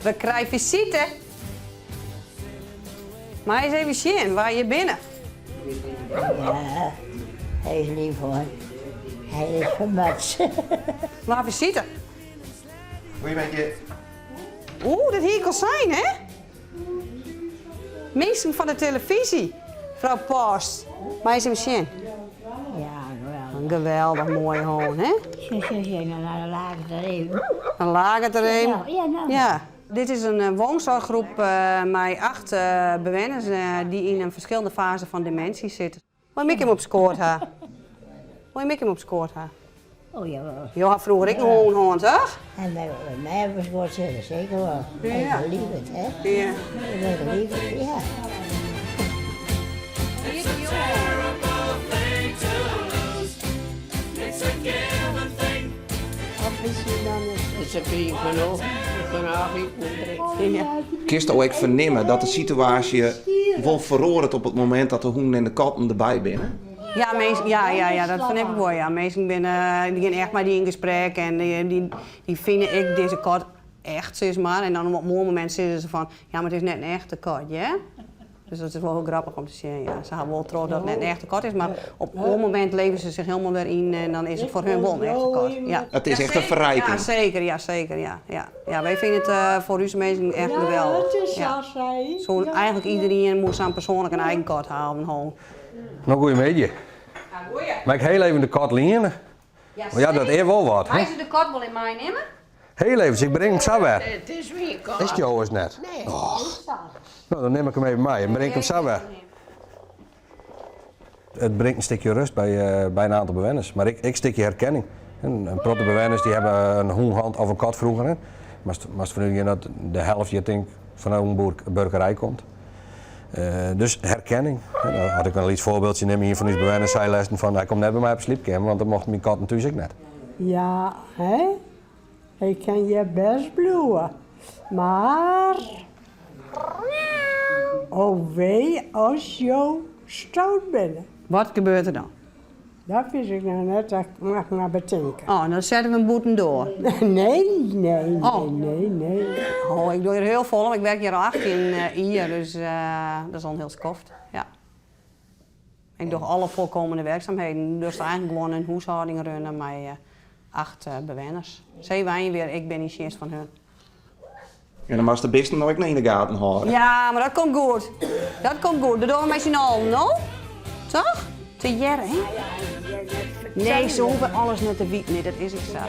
We krije fisite. Mei ris even sjen wa hjir binne. Ja, hy is lief hoor. Hy is fermats. We ha fisite. Goeiemiddei. Oeh, dat hie ik al sein, hè? Minsken fan de telefyzje, frou Post. Mei ris even sjen. Ja, geweldich. In geweldich moaie hûn, hè? Sjoch, sjoch, sjoch, dan laget er even. Dan laget er even. Ja, no. Ja. Dit is in woonzorggroep mei acht bewenners dy't yn in ferskillende faze fan demintsy sitte. Mei my him op skoat ha. Mei my him op skoat ha. Oh jawel. Jo ha froeger ek in hûn hân, toch? En by my op skoat sitte, seker wol. Ja. Ik lief it, hè? Ja. Ik lief it, ja. Kinsto ek fernimme dat de situaasje wol feroaret op it momint dat de hûnen en de katten derby binne? Ja, minsken, ja, ja, ja, dat fernim ik wol, ja. Minsken binne, dy gean echt mei dy yn gesprek en dy fine ek dizze kat echt, sis mar. En dan op in moai momint sizze se fan, ja, mar it is net in echte kat, hear. Dus dat is wol hiel grappich om te sjen, ja. Se ha wol troch dat it net in echte kat is, mar op in oar momint leve se sich hielendal wer yn en dan is it foar hun wol in echte kat, ja. It is echt in ferriking. Ja, seker, ja, seker, ja, ja. Ja, wy fine it foar ús minsken echt geweldich, ja. Soe eigentlik iederien moast sa'n persoanlik in eigen kat ha of in hûn. No goeiemiddei. Mei ik hiel even de kat liene? Ja, dat is wol wat. Mei se de kat wol even meinimme? Heel even, ik bring him sa wer. It is myn kat. Is it jowes net? Nee. Och. No, dan nim ik him even mei en bring ik him sa wer. It bringt in stikje rust by, by in aantal bewenners, mar ek, ek in stikje herkenning. In protte bewenners dy hawwe in hûn hân of in kat froeger. Hè. Moatst, moatst fan útgean dat de helft hjir tink fan de hûnbuorkerij komt. Dus herkenning. As ik in lyts foarbyldje nim, ien fan ús bewenners sei lêsten fan hy komt net by my op sliepkeamer, want dat mochten myn katten thús ek net. Ja, hè? Ik kin hjir bêst bliuwe, mar oh wee as jo stout binne. Wat gebeurt der dan? Dat wit ik noch net, dat moat ik mar betinke. Oh, dan sette we him bûtendoar. Nee, nee, Oh. nee, nee. Oh, ik doch hjir hiel folle, want ik werk hjir al 18 jier, dus dat is al in hiel skoft, ja. Ik doch alle foarkommende werkzaamheden, dus eigentlik gewoan in húshâlding runne mei acht bewenners. Se wenje hjir, ik bin yn tsjinst fan hun. En dan moatst de bisten no ek noch yn de gaten hâlde. Ja, mar dat komt goed. Dat komt goed. Dat dogge we mei syn allen, no? Toch? Tegearre, hè? Nee, se hoege alles net te witen. Nee, dat is ek sa.